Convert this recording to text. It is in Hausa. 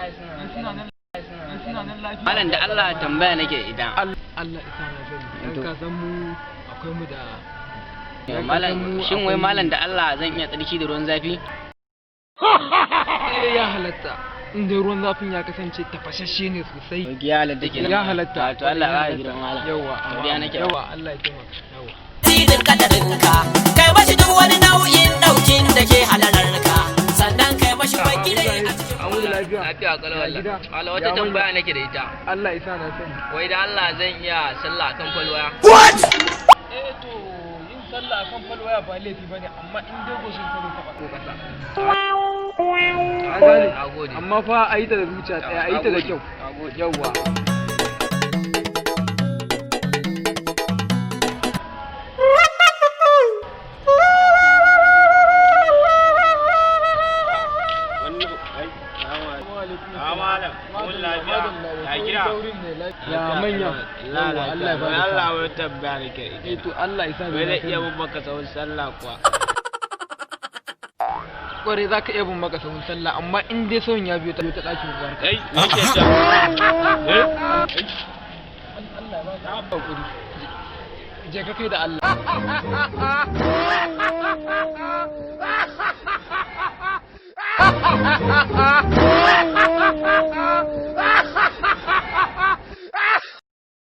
Suna nan, suna nan lafiya. Malam, da Allah tambaya nake idan. Allah isa na sani. Dan ka san mu akwai mu da Malam, shin wai malam, da Allah zan iya tsarki da ruwan zafi? Eh, ya halatta. In dai ruwan zafin ya kasance tafashashe ne sosai. Ya halatta kenan. Ya halatta. To, Allah ya girma, malam. Yawa. Godiya nake. Yawa, Allah ya taimaka. Yawa. Sidin kadarinka, kai mashi duk wani nau'in daukin da ke halalarka, sannan kai mashi bagire a cikin An wuni lafiya. Lafiya kalau Ya wallahi. gida? Malam, wata Ya manya? tambaya nake da ita. Allah isa na sani. Wai da Allah zan iya sallah akan falwaya? Eh to, yin sallah akan falwaya ba laifi bane, amma in dai goshin ka bai taba ko kasa. Nagode. Amma fa a yi ta da zuciya ɗaya, a yi ta da kyau. Nagode. Yawwa. Ya manya. Yawwa, Allah ya bada Allah sa'a. wai tambaya nake Eh ita. to, Allah ya sa Wai na zai iya sani. bin maka tsawon sallah kuwa? Kwarai, za ka iya bin maka sahun sallah, amma in dai sahun ya biyo ta ɗakin uwarka. Kai, nake ta. Eh? Allah ya baka hakuri. Je ka kai da Allah.